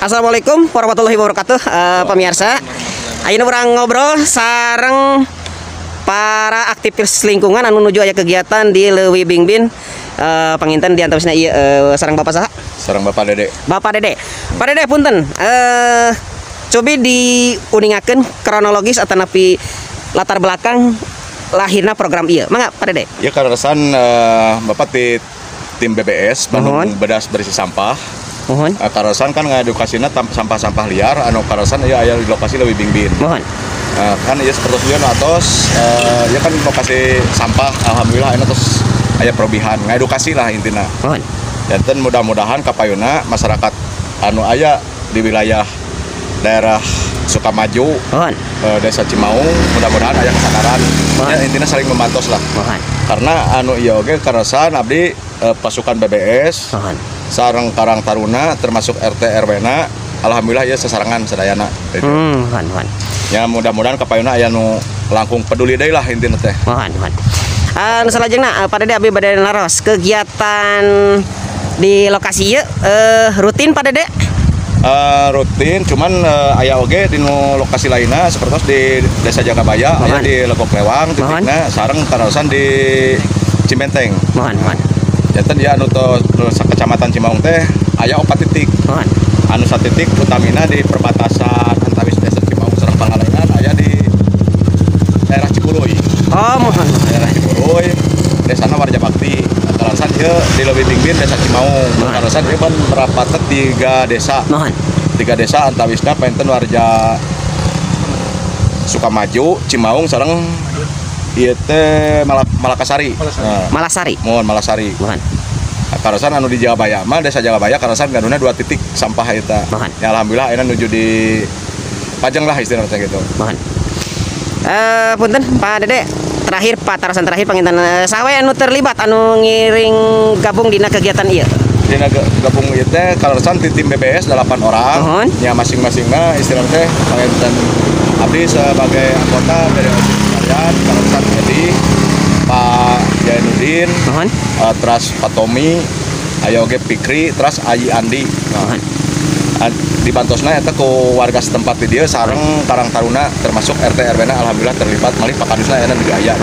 Assalamualaikum warahmatullahi wabarakatuh, pemirsa. Ayeuna urang ngobrol sareng para aktivis lingkungan anu nuju aya kegiatan di Leuwi Bingbin. Panginten di antawisna ieu sareng Bapak saha? Sareng Bapak Dede. Bapak Dede. Pak Dede, punten. Cobi diuningakeun kronologis atanapi latar belakang lahirna program ieu. Mangga, Pak Dede. Ya, kaleresan Bapak di tim BBS Bandung Bedas Bersih Sampah. Kaleresan kan ngedukasina sampah-sampah liar anu kaleresan ieu aya di lokasi Leuwi Bingbin. Kan ieu seperti ieu atos ya kan lokasi sampah, alhamdulillah ayeuna tos aya perobihan, ngedukasi lah intina. Janten mudah-mudahan kapayuna masyarakat anu aya di wilayah daerah Sukamaju, Desa Cimaung, mudah-mudahan aya kesadaran. Ya, intinya saling membantos lah. Karena anu ieu oge kaleresan abdi pasukan BBS sareng Karang Taruna termasuk RT RW na, alhamdulillah ya sesarengan sadayana gitu. Muhun, muhun. Ya, mudah-mudahan kapayuna aya nu langkung peduli deui lah intina teh. Muhun, muhun. Nu salajengna, Pak Dede, abdi bade naros kegiatan di lokasi ieu rutin, Pak Dede? Rutin, cuman aya oge di nu lokasi lainnya seperti di Desa Jagabaya, aya di Legok Lewang, titikna sareng kaleresan di Cimenteng. Muhun, muhun. Janten ya anu tos nu Kecamatan Cimaung teh aya opat titik. Anu satitik utamina di perbatasan antawis Desa Cimaung sareng Pangalengan, aya di daerah Ciburuy. Oh, muhun. Daerah Ciburuy, desana Warja Bakti. Kaleresan ieu di Leuwi Bingbin, Desa Cimaung. Kaleresan ieu kan merapatna tiga desa. Tiga desa antawisna panginten warga Sukamaju, Cimaung sareng ieu teh Malakasari. Nah, Malasari. Muhun, Malasari. Muhun. Nah, kaleresan anu di Jagabaya mah, Desa Jagabaya, kaleresan gaduhna dua titik sampah eta. Ya, alhamdulillah ayeuna nuju di pajeng lah istilahnya gitu. Muhun. Punten Pak Dede, terakhir Pak, tarasan terakhir panginten saha anu terlibat anu ngiring gabung dina kegiatan ieu? Dina gabung ieu teh kaleresan ti tim BBS 8 orang. Ya, masing-masingna istilahnya teh panginten abdi sebagai anggota BDS sekalian, kaleresan Edi, Pak Jainuddin, teras Pak Tommy, aya oge Pikri, teras Ayi Andi. Nah, dibantosna eta ku warga setempat di dieu sareng Karang Taruna termasuk RT RW na, alhamdulillah terlibat, malih Pak Kadusna ayeuna juga aya.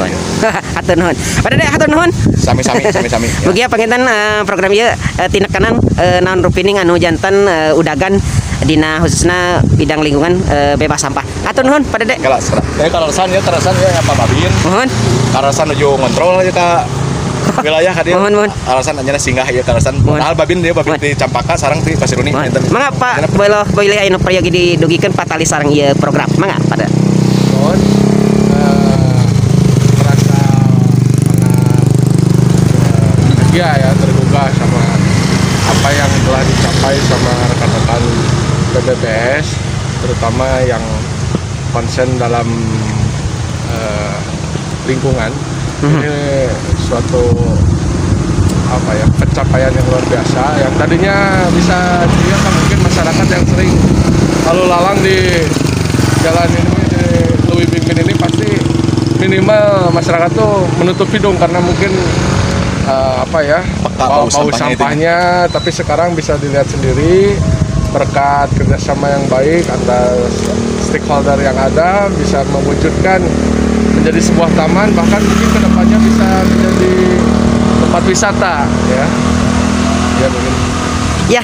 Hatur nuhun. Pak Dede, hatur nuhun. Sami-sami, sami-sami. Ya. Mugia panginten program ieu tinekanan naon rupining anu janten udagan dina khususna bidang lingkungan bebas sampah. Hatur nuhun, Pak Dede. Kala, teh kaleresan ya, kaleresan ya Pak Babin. Muhun. Kaleresan nuju ngontrol ya ka wilayah ka dieu. Muhun, muhun. Alasan anjeunna singgah ieu kaleresan. Muhun. Padahal Babin dia Babin Muhun. Di Campaka sareng di Pasiruni. Muhun. Enten. Mangga Pak, Anjeunna boleh boleh aya nu peryogi didugikeun patali sareng ieu program. Mangga pada. Muhun. Merasa sangat bahagia ya, tergugah sama apa yang telah dicapai sama rekan-rekan BBBS, terutama yang konsen dalam lingkungan. Ini suatu apa ya, pencapaian yang luar biasa yang tadinya bisa dilihat kan mungkin masyarakat yang sering lalu lalang di jalan ini, di Leuwi Bingbin ini, pasti minimal masyarakat tuh menutup hidung karena mungkin apa ya, Peka bau, bau bau sampahnya itu. Sampahnya. Tapi sekarang bisa dilihat sendiri, berkat kerjasama yang baik antar stakeholder yang ada, bisa mewujudkan menjadi sebuah taman, bahkan mungkin kedepannya bisa menjadi tempat wisata ya. Ya, mungkin. Ya,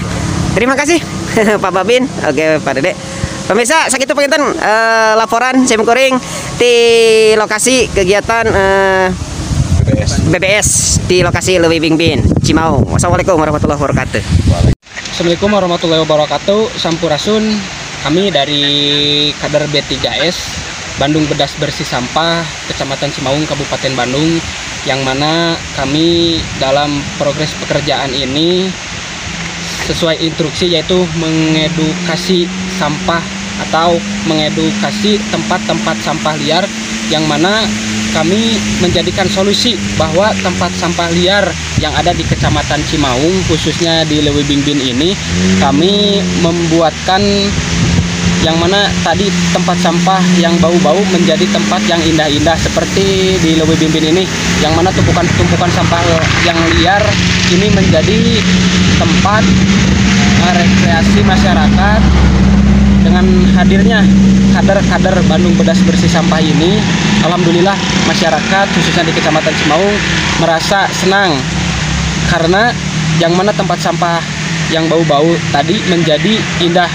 terima kasih, Pak Babin. Oke, Pak Dede. Pemirsa, sakitu panginten laporan sim kuring di lokasi kegiatan BBS. BBS di lokasi Leuwi Bingbin, Cimaung. Wassalamualaikum warahmatullahi wabarakatuh. Assalamualaikum warahmatullahi wabarakatuh. Sampurasun. Kami dari kader B3S Bandung Bedas Bersih Sampah, Kecamatan Cimaung, Kabupaten Bandung, yang mana kami dalam progres pekerjaan ini sesuai instruksi, yaitu mengedukasi sampah atau mengedukasi tempat-tempat sampah liar, yang mana kami menjadikan solusi bahwa tempat sampah liar yang ada di Kecamatan Cimaung, khususnya di Leuwi Bingbin ini, kami membuatkan yang mana tadi tempat sampah yang bau-bau menjadi tempat yang indah-indah seperti di Leuwi Bingbin ini, yang mana tumpukan-tumpukan sampah yang liar ini menjadi tempat rekreasi masyarakat. Dengan hadirnya kader-kader Bandung Bedas Bersih Sampah ini, alhamdulillah masyarakat khususnya di Kecamatan Cimaung merasa senang karena yang mana tempat sampah yang bau-bau tadi menjadi indah.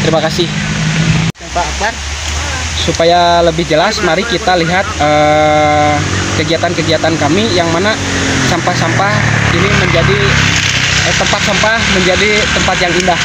Terima kasih. Pak Akbar. Supaya lebih jelas, mari kita lihat kegiatan-kegiatan kami yang mana sampah-sampah ini menjadi tempat sampah menjadi tempat yang indah.